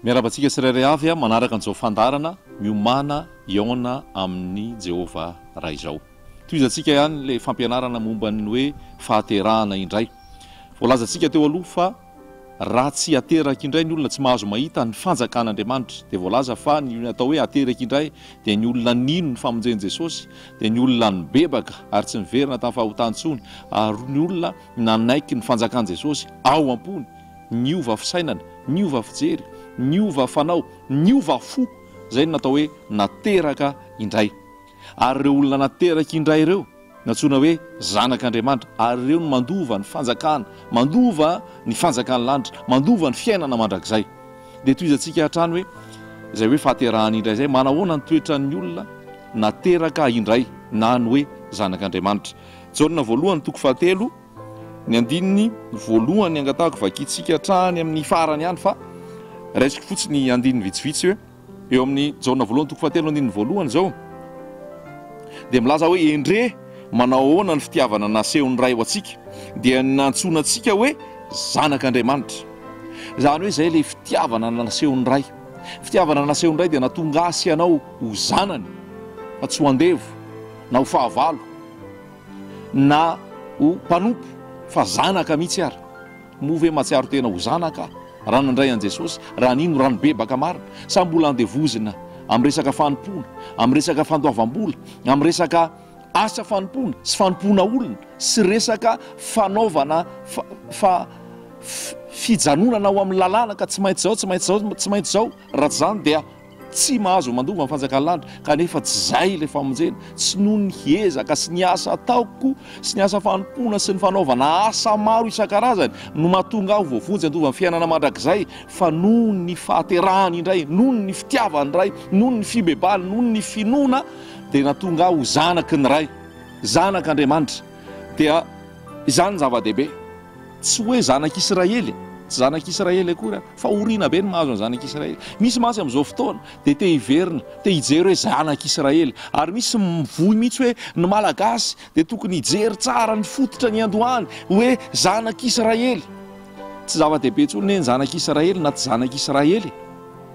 Miarahaba antsika tsirairay avy manaraka an'izao fandaharana miomàna hihaona amin'i Jehovah Ray izao. Tohizantsika ihany ilay fampianarana momba ny hoe fahaterahana indray. Voalazantsika teo aloha fa raha tsy ateraka indray ny olona tsy mahazo mahita ny fanjakan'Andriamanitra. Dia voalaza fa ny atao hoe ateraka indray dia ny olona nino ny famonjen'i Jesosy, dia ny olona nibebaka ary tsy niverina tamin'ny fahotany intsony, ary ny olona nanaiky ny fanjakan'i Jesosy ao am-pony, niova fisainana, niova fijery, niova fanao, niova fo. Izay no natao hoe nateraka indray. Ary ireo olona nateraka indray ireo no antsoina hoe zanak'Andriamanitra, ary ireo no mandova ny fanjakana, mandova ny fanjakan'ny lanitra, mandova ny fiainana mandrakizay. Dia tohizantsika hatrany hoe izay hoe fahaterahana indray izay, manahoana ny toetran'ny olona nateraka indray na ny hoe zanak'Andriamanitra. Jaona voalohany toko fahatelo, ny andininy voalohany angatahako vakintsika hatrany amin'ny farany ihany fa raisiko fotsiny andininy vitsivitsy hoe Eo amin'ny Jaona voalohany toko fahatelo andininy voalohany izao dia milaza hoe endre manao ahoana ny fitiavana nasehon'ny Ray ho antsika dia ny nantsoina antsika hoe zanak'Andriamanitra. Izany hoe izay ilay fitiavana nasehon'ny Ray. Fitiavana nasehon'ny Ray dia nahatonga ahy sy ianao ho zanany fa tsy ho andevo na ho fahavalo na ho mpanompo fa zanaka mihitsy ary. Moa ve mahatsiaro tena ho zanaka raha nandray an'i Jesosy, raha nino, raha nibebaka marina? Sa mbola andevozina amin'ny resaka fanompoana, amin'ny resaka fandoavam-bola, amin'ny resaka asa fanompoana sy fanompoana olona sy resaka fanaovana fa fijanonana ao amin'ny lalàna ka tsy maintsy izao, tsy maintsy izao, tsy maintsy izao, raha tsy izany dia Tsy mahazo mandova ny fanjakan'ny lanitra, kanefa tsy izay ilay famonjena, tsy noho ny ezaka sy ny asa ataoko sy ny asa fanompoana sy ny fanaovana asa maro isan-karazany no mahatonga ahy ho voavonjy handova ny fiainana mandrakizay, fa noho ny fahaterahany indray, noho ny fitiavan'ny Ray, noho ny fibebahany, noho ny finoana dia nahatonga ahy ho zanaky ny Ray, zanak'Andriamanitra. Dia izany ny zava-dehibe. Tsy hoe zanak'Israely, tsy zanak'Israely akory aho, fahoriana be ny mahazo ny zanak'Israely. Misy mantsy amin'izao fotoana dia te hiverina, te hijery hoe zanak'Israely, ary misy mivoy mihitsy hoe ny Malagasy dia tokony hijery tsara ny fototra niandohany hoe zanak'Israely. Tsy zava-dehibe intsony anie ny zanak'Israely na tsy zanak'Israely e!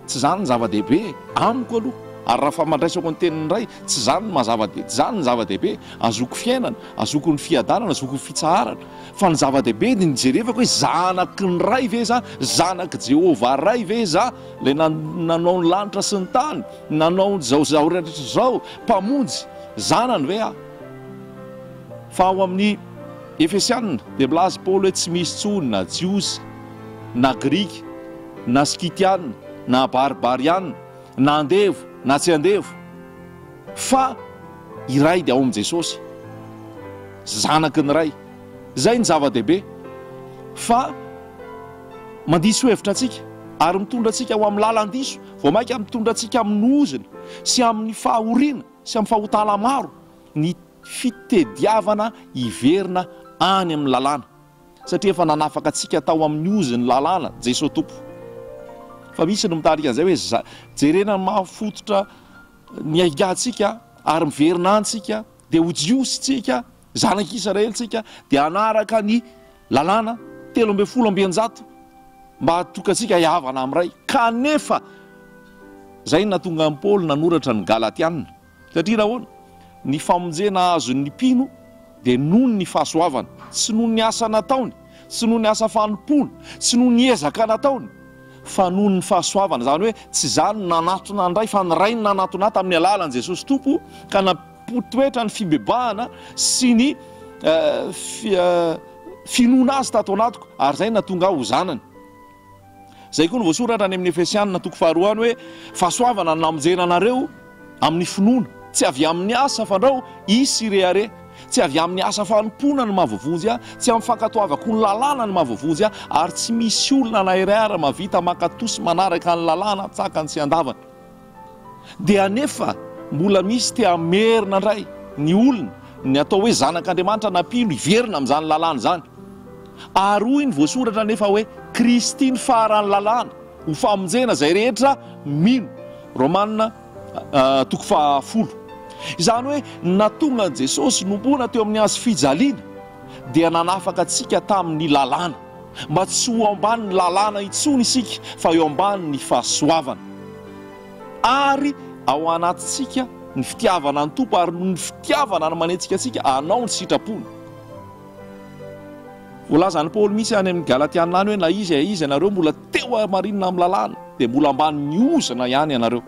Tsy izany ny zava-dehibe e! Amiko aloha, ary raha famandraisako ny tenin'ny Ray, tsy izany no maha zava-dehibe, tsy izany ny zava-dehibe, azoako fiainana, azoako ny fiadanana, azoako ny fitsaharana. Fa ny zava-dehibe dia ny jerevako hoe zanaky ny Ray ve za, zanak'i Jehovah Ray ve za, ilay nanao ny lanitra sy ny tany, nanao izao izao rehetra izao, Mpamonjy, zanany ve aho? Fa ao amin'ny Efesiana dia milaza i Paoly hoe tsy misy intsony na Jiosy, na Grika, na Skytiana, na Barbariana, na andevo, na tsy andevo, fa iray dia ao amin'i Jesosy, zanaky ny Ray. Izay ny zava-dehibe fa mandiso hevitra antsika ary mitondra antsika ho amin'ny lalan-diso, vao mainka mitondra antsika amin'ny ozona sy amin'ny fahoriana sy amin'ny fahotana maro ny fitediavana hiverina any amin'ny lalàna. Satria efa nanafaka antsika tao amin'ny ozin'ny lalàna Jesoa Tompo. Fa misy ny mitarika an'izay hoe za, jerena ny maha fototra ny aigantsika ary miverina any tsika dia ho Jiosy tsika, zanak'Israely tsika, dia hanaraka ny lalàna 613 mba hahatoka antsika hihavana amin'ny Ray. Kanefa izay no nahatonga an'i Paoly nanoratra ny Galatiana. Satria nahoana? Ny famonjena azon'ny mpino dia noho ny fahasoavana, tsy noho ny asa nataony, tsy noho ny asa fanompoana, tsy noho ny ezaka nataony, fa noho ny fahasoavana. Izany hoe tsy izaho no nanatona ny Ray, fa ny Ray no nanatona ahy tamin'ny alalan'i Jesosy Tompo, ka nampotoetra ny fibebahana sy ny finoana Azy tato anatiko, ary izay no nahatonga ahy ho zanany. Izay koa no voasoratra any amin'ny Efesianina toko faharoa any hoe, Fahasoavana no namonjena anareo amin'ny finoana, tsy avy amin'ny asa fandrao hisy hirehareha, tsy avy amin'ny asa fanompoana no mahavoavonjy ahy, tsy amin'ny fankatoavako ny lalàna no mahavoavonjy ahy, ary tsy misy olona na iray ara mahavita mankatò sy manaraka ny lalàna an-tsakany sy an-davany. Dia anefa mbola misy te hamerina indray ny olona, ny atao hoe zanak'Andriamanitra na mpino hiverina amin'izany lalàna izany. Ary hoy ny voasoratra anefa hoe Kristy ny faran'ny lalàna ho famonjena izay rehetra mino. Romana toko fahafolo. Izany hoe nahatonga an'i Jesosy nomboana teo amin'ny hazo fijaliana dia nanafaka antsika tamin'ny lalàna. Mba tsy ho ambanin'ny lalàna intsony isika fa eo ambanin'ny fahasoavana. Ary ao anatintsika ny fitiavana ny Tompo ary noho ny fitiavana no manetsika antsika hanao ny sitrapony. Voalazan'i Paoly mihitsy any amin'ny Galatiana any hoe na iza iza ianareo mbola teo hamarinina amin'ny lalàna dia mbola ambanin'ny ozona ihany ianareo.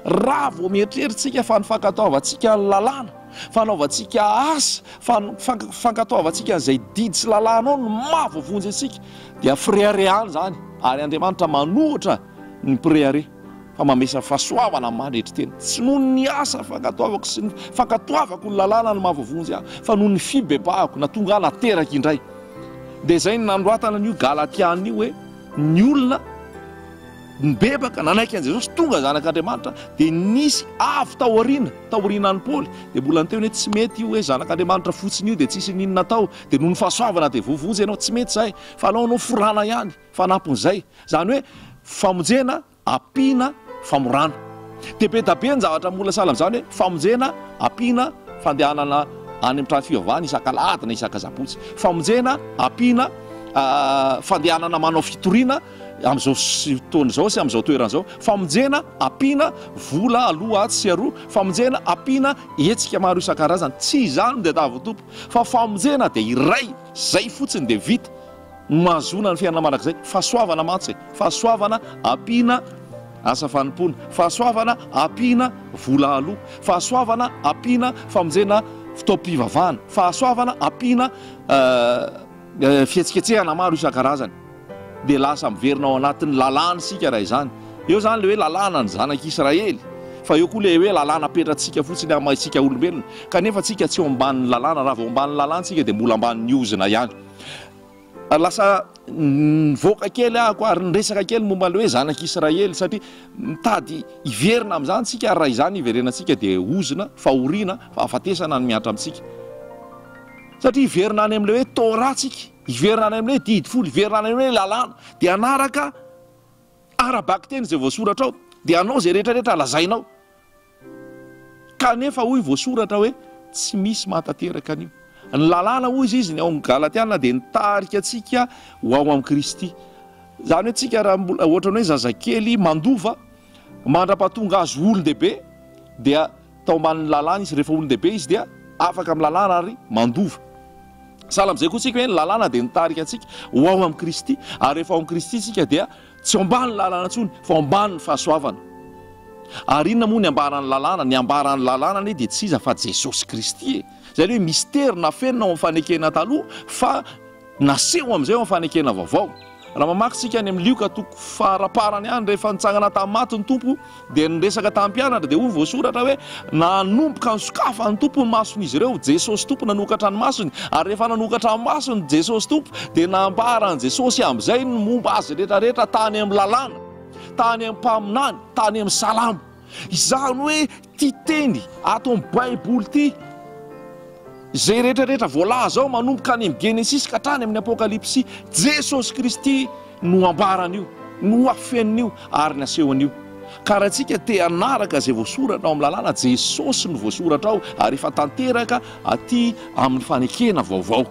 Raha vao mieritreritsika fa ny fankatoavantsika ny lalàna, fanaovantsika asa, fankatoavantsika an'izay didy sy lalàna ao no maha voavonjy antsika dia fireharehana izany ary Andriamanitra manohitra ny mpirehareha fa mamesa fahasoavana amin'ny manetry tena. Tsy noho ny asa fankatoavako sy ny fankatoavako ny lalàna no maha voavonjy ahy fa noho ny fibebahako na tonga aho nateraka indray. Dia izay no nanoratana an'io Galatiana io hoe ny olona nibebaka, nanaiky an'i Jesosy, tonga zanak'Andriamanitra, dia nisy avy tao aoriana, taorianan'i Paoly, dia mbola niteny hoe tsy mety io hoe zanak'Andriamanitra fotsiny io dia tsisy n'inona atao, dia noho ny fahasoavana dia voavonjy ianao, tsy mety izay, fa alao anao forana ihany, fanampin'izay. Izany hoe famonjena ampiana famorana. Dia be da be ny zavatra mbola sahala amin'izany hoe famonjena ampiana fandehanana any amin'ny trano fivavahana isak'alahady na isak'asabotsy. Famonjena ampiana fandehanana manao fitoriana amin'izao fotoana izao sy amin'izao toerana izao. Famonjena ampiana vola aloha atsy sy aroa. Famonjena ampiana hetsika maro isan-karazany. Tsy izany no tadiavin'ny Tompo fa famonjena dia iray, izay fotsiny dia vita. No mahazoana ny fiainana mandrakizay. Fahasoavana mantsy e! Fahasoavana ampiana asa fanompoana. Fahasoavana ampiana vola aloa. Fahasoavana ampiana famonjena fotoam-pivavahana. Fahasoavana ampiana fihetsiketsehana maro isan-karazany. Dia lasa miverina ao anatin'ny lalàna isika raha izany. Eo izany ilay hoe lalàna ny zanak'Israely. Fa eo koa ilay hoe lalàna apetratsika fotsiny amin'ny maha isika olombelona. Kanefa tsika tsy eo ambanin'ny lalàna. Raha vao ambanin'ny lalàna isika dia mbola ambanin'ny ozona ihany. Lasa nivoaka kely ahako ary niresaka kely momba ilay hoe zanak'Israely satria mitady hiverina amin'izany tsika ary raha izany hiverenantsika dia ozona, fahoriana, fahafatesana no mihatra amintsika. Satria hiverina any amin'ilay hoe Torah tsika, hiverina any amin'ilay hoe didy folo, hiverina any amin'ilay hoe lalàna, dia hanaraka ara-bakiteny izay voasoratra ao, dia hanao izay rehetra rehetra lazainao. Kanefa hoy voasoratra hoe tsy misy mahatanteraka an'io. Ny lalàna hoy izy ny ao amin'ny Galatiana dia nitarika antsika ho ao amin'i Kristy. Izany hoe tsika raha mbola ohatran'ny hoe zazakely mandova mandra-pahatonga azy ho olon-dehibe dia tao ambanin'ny lalàna izy, rehefa olon-dehibe izy dia afaka amin'ny lalàna ary mandova. Sahala amin'izay koa tsika hoe ny lalàna dia nitarika antsika ho ao amin'i Kristy ary rehefa ao amin'i Kristy isika dia Tsy ao ambany lalàna intsony fa ao ambany ny fahasoavana. Ary inona moa ny ambaran'ny lalàna? Ny ambaran'ny lalàna anie dia tsy iza fa Jesosy Kristy e! Izay ilay hoe mistery nafenina ao amin'ny fanekena taloha fa naseho amin'izay ao amin'ny fanekena vaovao. Raha mamaky isika any amin'ny Lioka toko faraparany any, rehefa nitsangana tamin'ny maty ny Tompo dia niresaka tamin'ny mpianatra dia hoy ny voasoratra hoe nanomboka nisokafan'ny Tompo ny mason'izy ireo, Jesosy Tompo nanokatra ny masony, ary rehefa nanokatra ny masony Jesosy Tompo dia nambaran'i Jesosy amin'izay ny momba azy rehetra rehetra tany amin'ny lalàna, tany amin'ny mpaminany, tany amin'ny salamo. Izany hoe ity teny ato amin'ny Baiboly ity, izay rehetra rehetra voalaza ao manomboka any amin'ny Genesisy ka hatrany amin'ny Apokalypsy, Jesosy Kristy no ambaran'io, no afenin'io ary ny asehon'io. Ka raha tsika te hanaraka izay voasoratra ao amin'ny lalàna, Jesosy no voasoratra ao ary efa tanteraka aty amin'ny fanekena vaovao.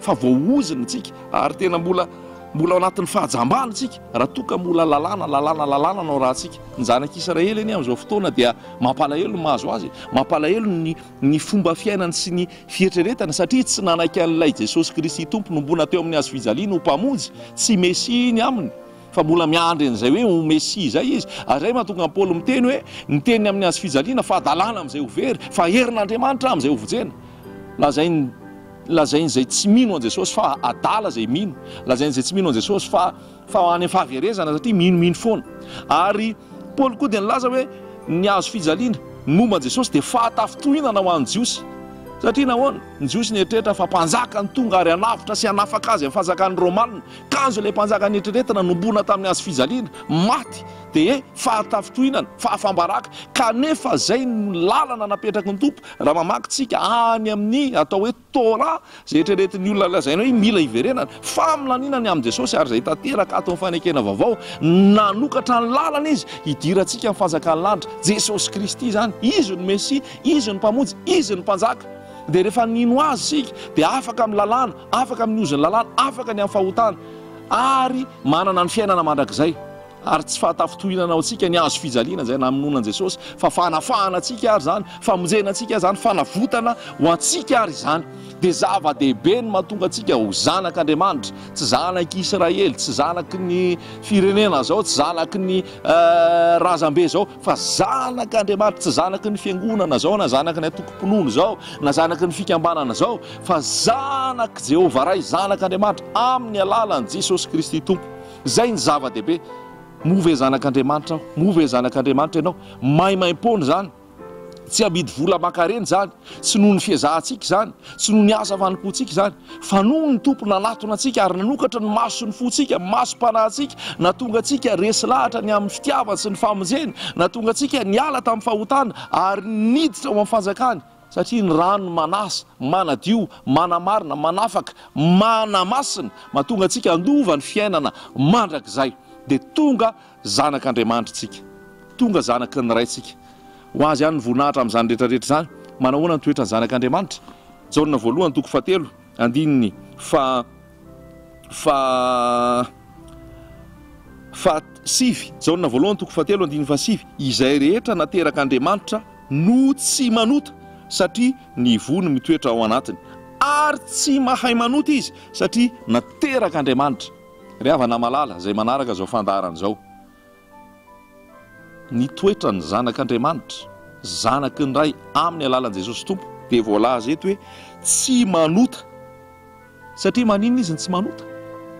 Fa voaozona tsika ary tena mbola mbola ao anatin'ny fahajambana tsika raha toa ka mbola lalàna, lalàna, lalàna no arahantsika. Ny zanak'Israely anie amin'izao fotoana dia mampalahelo ny mahazo azy, mampalahelo ny ny fomba fiainany sy ny fieritreretany satria tsy nanaiky an'ilay Jesosy Kristy Tompo nombona teo amin'ny hazo fijaliana ho Mpamonjy, tsy Mesia iny aminy fa mbola miandry an'izay hoe ho Mesia izay izy. Ary izay mahatonga an'i Paoly miteny hoe ny teniny amin'ny hazo fijaliana fahadalana amin'izay ho very fa herin'Andriamanitra amin'izay ho vonjena. Lazainy lazain'izay tsy mino an'i Jesosy fa adala izay mino, lazain'izay tsy mino an'i Jesosy fa Fa ho any amin'ny fahaverezana satria minomino foana. Ary Paoly koa dia nilaza hoe ny hazo fijaliana, ny momba an'i Jesosy dia fahatafintohinana ho an'ny Jiosy. Satria nahoana? Ny Jiosy nieritreritra fa mpanjaka no tonga ary hanavotra sy hanafaka azy amin'ny fanjakan'ny Romana. Kanjo ilay mpanjaka nieritreretina nombona tamin'ny hazo fijaliana, maty, dia he, fahatafintohinana, fahafambaraka. Kanefa izay no lalana napetraky ny Tompo raha mamaky tsika any amin'ny atao hoe Torah, izay eritreretin'ny olona lazaina hoe mila hiverenana, faminaniana ny amin'i Jesosy ary izay tanteraka ato amin'ny fanekena vaovao, nanokatra ny lalana Izy hidirantsika amin'ny fanjakan'ny lanitra. Jesosy Kristy izany, Izy no Mesia, Izy no Mpamonjy, Izy no Mpanjaka. Dia rehefa nino Azy isika dia afaka amin'ny lalàna, afaka amin'ny ozon'ny lalàna, afaka ny amin'ny fahotana ary manana ny fiainana mandrakizay. Ary tsy fahatafintohinana ho antsika ny hazo fijaliana izay namonoana an'i Jesosy, fa fanafahana antsika ary izany, famonjena antsika izany, fanavotana ho antsika ary izany. Dia zava-dehibe ny mahatonga antsika ho zanak'Andriamanitra, tsy zanak'i Israely, tsy zanaky ny firenena izao, tsy zanaky ny razambe izao, fa zanak'Andriamanitra, tsy zanaky ny fiangonana izao, na zanaky ny antokom-pinoana izao, na zanaky ny fikambanana izao, fa zanak'i Jehovah Ray, zanak'Andriamanitra, amin'ny alalan'i Jesosy Kristy Tompo. Izay ny zava-dehibe. Moa ve zanak'Andriamanitra aho? Moa ve zanak'Andriamanitra ianao? Maimaim-poana izany. Tsy amidy vola aman-karena izany. Tsy noho ny fiezahantsika izany. Tsy noho ny asa fanompoantsika izany. Fa noho ny Tompo nanatona antsika ary nanokatra ny mason'ny fontsika, masom-panahintsika, nahatonga antsika resy lahatra ny amin'ny fitiavany sy ny famonjeny, nahatonga antsika niala tamin'ny fahotana ary niditra ao amin'ny fanjakany. Satria ny rano manasa, manadio, manamarina, manafaka, manamasina, mahatonga antsika handova ny fiainana mandrakizay. Dia tonga zanak'Andriamanitra isika. Tonga zanaky ny Ray isika. Ho Azy ihany ny voninahitra amin'izany rehetra rehetra izany. Manahoana ny toetran'ny zanak'Andriamanitra? Jaona voalohany toko fahatelo andininy faha faha fahasivy. Jaona voalohany toko fahatelo andininy fahasivy. Izay rehetra naterak'Andriamanitra no tsy manota, satria ny voa no mitoetra ao anatiny. Ary tsy mahay manota izy, satria naterak'Andriamanitra. Ry havana malala, izay manaraka izao fandaharana izao, ny toetran'ny zanak'Andriamanitra, zanaky ny Ray amin'ny alalan'i Jesosy Tompo, dia voalaza eto hoe tsy manota. Satria maninona izy no tsy manota?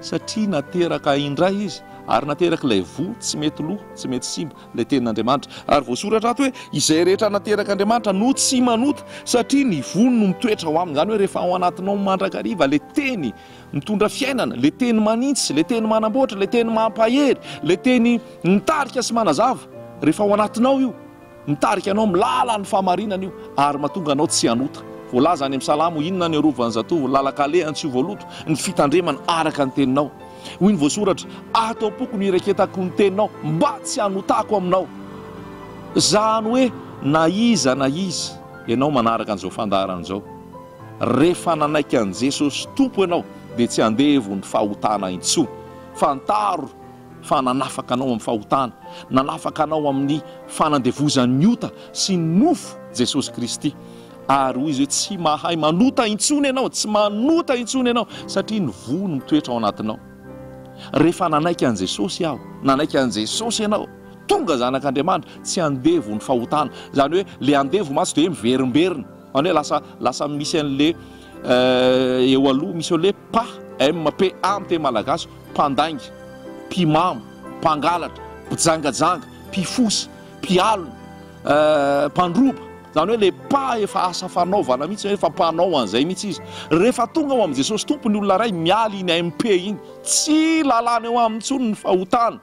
Satria nateraka indray izy, ary naterak'ilay voa tsy mety lo, tsy mety simba, ilay Tenin'Andriamanitra. Ary voasoratra ato hoe, izay rehetra naterak'Andriamanitra no tsy manota, satria ny voany no mitoetra ao aminy. Izany hoe rehefa ao anatinao mandrakariva ilay Teny mitondra fiainana, ilay Teny manintsy, ilay Teny manamboatra, ilay Teny mampahery, ilay Teny mitarika sy manazava, rehefa ao anatinao io, Mitarika anao amin'ny lalan'ny fahamarinana io ary mahatonga anao tsy hanota. Voalaza any amin'ny Salamo, Inona no iarovan'ny zatovo ny lalan-kalehany tsy ho voaloto? Ny fitandremana araka ny teninao. Hoy ny voasoratra, Ato am-poko no iraketako ny teninao, mba tsy hanotako aminao. Izany hoe na iza na iza ianao manaraka an'izao fandaharana izao, rehefa nanaiky an'i Jesosy Tompo ianao dia tsy andevon'ny fahotana intsony. Fantaro fa nanafaka anao amin'ny fahotana, nanafaka anao amin'ny fanandevozan'ny ota sy ny nofo Jesosy Kristy. Ary hoy Izy hoe tsy mahay manota intsony ianao, tsy manota intsony ianao, satria ny voa no mitoetra ao anatinao. Rehefa nanaiky an'i Jesosy aho, nanaiky an'i Jesosy ianao, tonga zanak'Andriamanitra, tsy andevo ny fahotana. Izany hoe le andevo mantsy dia hoe miverimberina. Izany hoe lasa lasa misy an'le eo aloha misy an'le pa, MPA amin'ny teny malagasy, mpandainga, mpimamo, mpangalatra, mpijangajanga, mpifosa, mpialona, mpandroba, izany hoe ilay pa efa asa fanaovana mihitsy, efa mpanao an'izay mihitsy izy. Rehefa tonga ao amin'i Jesosy Tompo ny olona iray, miala iny MP iny, tsy lalàna eo aminy intsony ny fahotana.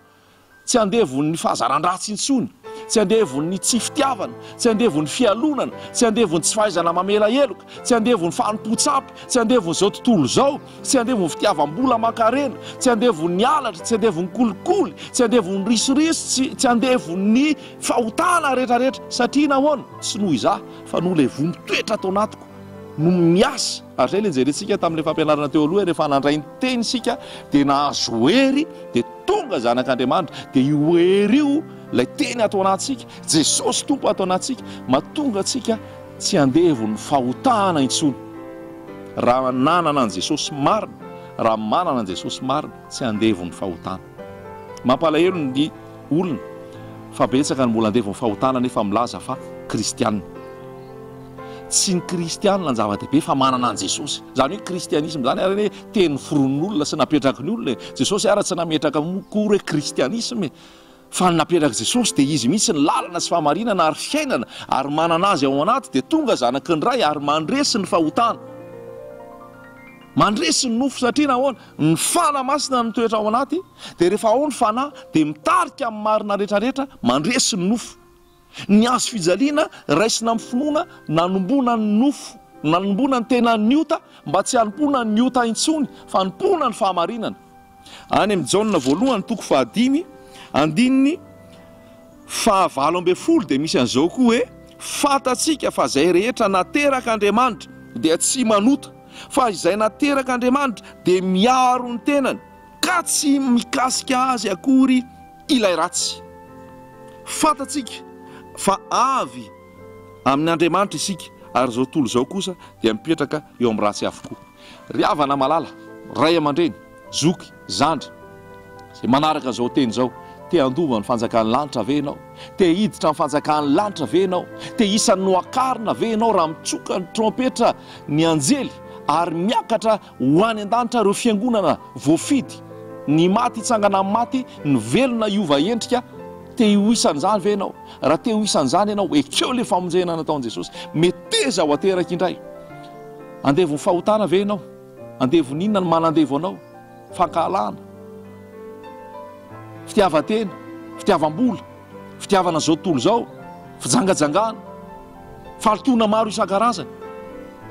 Tsy andevon'ny fahazaran-dratsy intsony, tsy andevon'ny tsy fitiavana, tsy andevon'ny fialonana, tsy andevon'ny tsy fahaizana mamela heloka, tsy andevon'ny fanompoan-tsampy, tsy andevon'izao tontolo izao, tsy andevon'ny fitiavam-bola aman-karena, tsy andevon'ny halatra, tsy andevon'ny kolikoly, tsy andevon'ny risoriso, tsy tsy andevon'ny fahotana rehetrarehetra. Satria nahoana? Tsy noho izaho, fa noho ilay voa mitoetra ato anatiko no miasa. Ary izay ilay nojerentsika tamin'ilay fampianarana teo aloha hoe rehefa nandray ny teny isika dia nahazo hery, dia Tonga zanak'Andriamanitra, dia io hery io, ilay teny ato anatintsika, Jesosy Tompo ato anatintsika, mahatonga antsika tsy handevon'ny fahotana intsony. Raha nanana an'i Jesosy marina, raha manana an'i Jesosy marina, tsy handevon'ny fahotana. Mampalahelo ny olona fa betsaka ny mbola andevon'ny fahotana nefa milaza fa kristiana. Tsy ny kristianina ny zava-dehibe fa manana an'i Jesosy. Izany hoe kristianisme izany ary anie teny foronin'olona sy napetraky ny olona e. Jesosy ary tsy nametraka akory hoe kristianisme e. Fa ny napetrak'i Jesosy dia Izy mihitsy ny lalana sy fahamarinana ary fiainana ary manana Azy ao anaty dia tonga zanaky ny Ray ary mandresy ny fahotana. Mandresy ny nofo satria nahoana? Ny Fanahy Masina no mitoetra ao anaty dia rehefa ao ny Fanahy dia mitarika amin'ny marina rehetrarehetra mandresy ny nofo. Ny hazo fijaliana raisina amin'ny finoana nanomboana ny nofo, nanomboana ny tenan'ny ota mba tsy hanompoana ny ota intsony fa hanompoana ny fahamarinana. Any amin'ny Jaona voalohany toko fahadimy andininy faha 18 dia misy an'izao koa hoe, Fantatsika fa izay rehetra naterak'Andriamanitra. dia tsy manota, fa izay naterak'Andriamanitra dia miaro ny tenany, ka tsy mikasika azy akory ilay ratsy. Fantatsika fa avy amin' Andriamanitra isika, ary izao tontolo izao kosa dia mipetraka eo amin'ny ratsy avokoa. Ry havana malala, ray aman-dreny, zoky, zandry, izay manaraka izao teny izao, te handova ny fanjakan'ny lanitra ve ianao? Te hiditra amin'ny fanjakan'ny lanitra ve ianao? Te isan'ny nohakarina ve ianao raha mitsoka ny trompetra ny anjely ary miakatra Ho any an-danitra ireo fiangonana voafidy, ny maty hitsangana amin'ny maty, ny velona hiova endrika, te ho isan'izany ve ianao? Raha te ho isan'izany ianao, ekeo ilay famonjena nataon'i Jesosy. Meteza ho ateraka indray. Andevon'ny fahotana ve ianao? Andevon'ny inona no manandevo anao? Fankahalana, fitiavan-tena, fitiavam-bola. Fitiavana izao tontolo izao, fijangajangana, fahalotoana maro isan-karazany.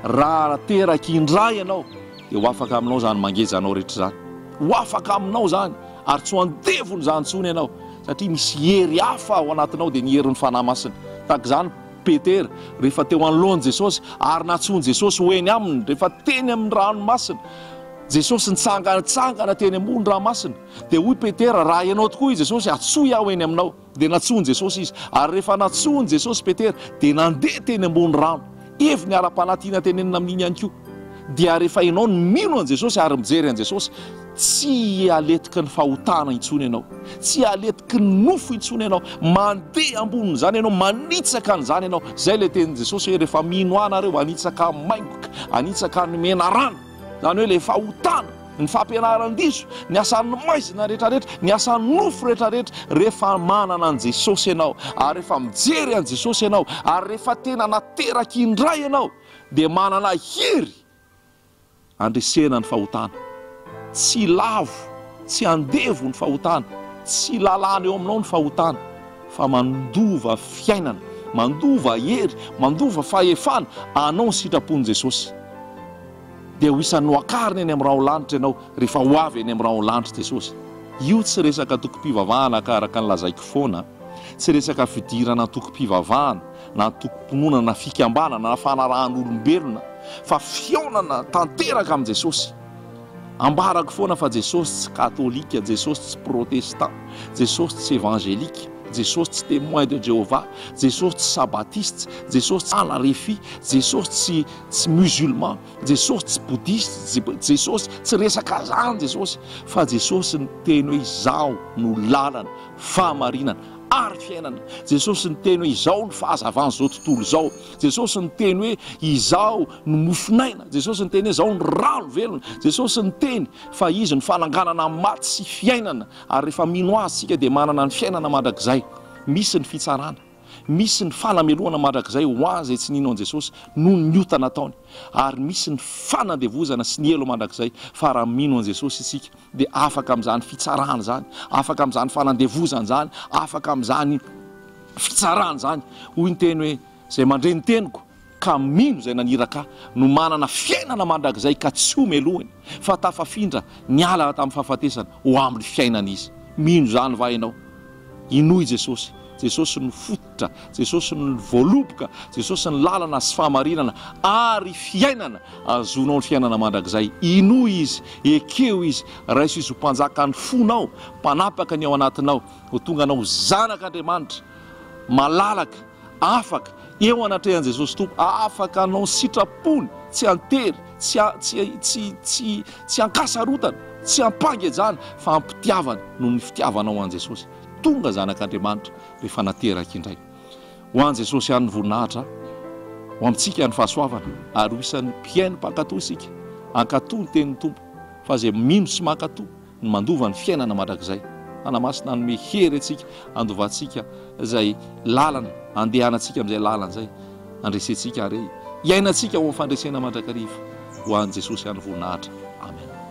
Raha teraka indray ianao, dia ho afaka aminao izany mangeja anao rehetra izany. Ho afaka aminao izany, ary tsy ho andevon'izany intsony ianao, satria misy hery hafa ao anatinao, dia ny herin'ny Fanahy Masina. Tahaka izany Petera, rehefa teo anoloan'i Jesosy, ary nantsoin'i Jesosy ho eny aminy, rehefa teny amin'ny ranomasina. Jesosy nitsangantsangana teny ambony ranomasina. Dia hoy Petera, Raha ianao tokoa i Jesosy, antsoy aho eny aminao. Dia nantsoin'i Jesosy izy. Ary rehefa nantsoin'i Jesosy Petera, dia nandeha teny ambony rano. Heviny ara-panahy tiana tenenina amin'iny ihany koa, dia rehefa ianao no mino an'i Jesosy ary mijery an'i Jesosy, tsy haletiky ny fahotana intsony ianao, tsy haletiky ny nofo intsony ianao, mandeha ambonin'izany ianao, manitsaka an'izany ianao. Izay ilay tenin'i Jesosy hoe, rehefa mino ahy nareo, hanitsaka maingoka, hanitsaka ny menarana. Izany hoe ilay fahotana, ny fampianaran-diso, ny asan'ny maizina rehetrarehetra, ny asan'ny nofo rehetrarehetra, rehefa manana an'i Jesosy ianao, ary rehefa mijery an'i Jesosy ianao, ary rehefa tena nateraka indray ianao, dia manana hery handresena ny fahotana. Tsy lavo, tsy andevo ny fahotana, tsy lalàna eo aminao ny fahotana, fa mandova fiainana, mandova hery, mandova fahefana anao ny sitrapon'i Jesosy. Dia ho isan'ny nohakarina eny amin'ny rahon-lanitra ianao rehefa ho avy eny amin'ny rahon-lanitra Jesosy. Io tsy resaka antokom-pivavahana ka araka ny lazaiko foana, tsy resaka fidirana antokom-pivavahana na antokom-pinoana na fikambanana na fanarahan'olombelona fa fihaonana tanteraka amin'i Jesosy. Ambarako foana fa Jesosy tsy katolika, Jesosy tsy protestant, Jesosy tsy evangelika, Jesosy tsy témoin de Jehovah, Jesosy tsy sabatiste, Jesosy tsy alarefi, Jesosy tsy tsy musulman, Jesosy tsy bouddhiste, Jesosy tsy resaka zany Jesosy, fa Jesosy niteny hoe izaho no lalana, fahamarinana ary fiainana. Jesosy niteny hoe izaho no fahazavan'izao tontolo izao. Jesosy niteny hoe izaho no mofon'aina. Jesosy niteny hoe izaho no rano velona. Jesosy niteny fa izy no fananganana ny maty sy fiainana ary rehefa mino azy isika dia manana ny fiainana mandrakizay. Misy ny fitsarana. Misy ny fanamelohana mandrakizay ho an' izay tsy nino an'i Jesosy noho ny ota nataony, ary misy ny fanandevozana sy ny helo mandrakizay, fa raha mino an'i Jesosy isika dia afaka amin'izany fitsarana izany, afaka amin'izany fanandevozana izany, afaka amin'izany fitsarana izany. Hoy ny teny hoe, Izay mandre ny teniko ka mino izay naniraka ahy no manana fiainana mandrakizay ka tsy ho melohiny, fa tafafindra niala tamin'ny fahafatesana ho amin'ny fiainana izy. Mino izany va ianao? Inoy Jesosy. Jesosy no fototra, Jesosy no voaloboka, Jesosy no lalana sy fahamarinana ary fiainana. Azonao ny fiainana mandrakizay. Inoy Izy, ekeo Izy, raiso Izy ho Mpanjakan'ny fonao, Mpanapaka ny ao anatinao, ho tonga anao ho zanak'Andriamanitra, malalaka, afaka, eo anatrehan'i Jesosy Tompo, afaka hanao ny sitrapony, tsy an-tery, tsy tsy tsy tsy tsy an-kasarotana, tsy am-pangejana, fa am-pitiavana, noho ny fitiavanao an'i Jesosy. Tonga zanak'Andriamanitra rehefa nateraka indray. Ho an'i Jesosy ihany ny voninahitra, ho amintsika ny fahasoavana, ary ho isan'ny mpihaino mpankatò isika, hankatò ny tenin'ny Tompo, fa izay mino sy mankatò, ny mandova ny fiainana mandrakizay. Fanahy Masina hanome hery antsika handovantsika izay lalana andehanantsika amin'izay lalana izay handresentsika ary hiainantsika ho amin'ny fandresena mandrakariva ho an'i Jesosy ihany voninahitra. Amen.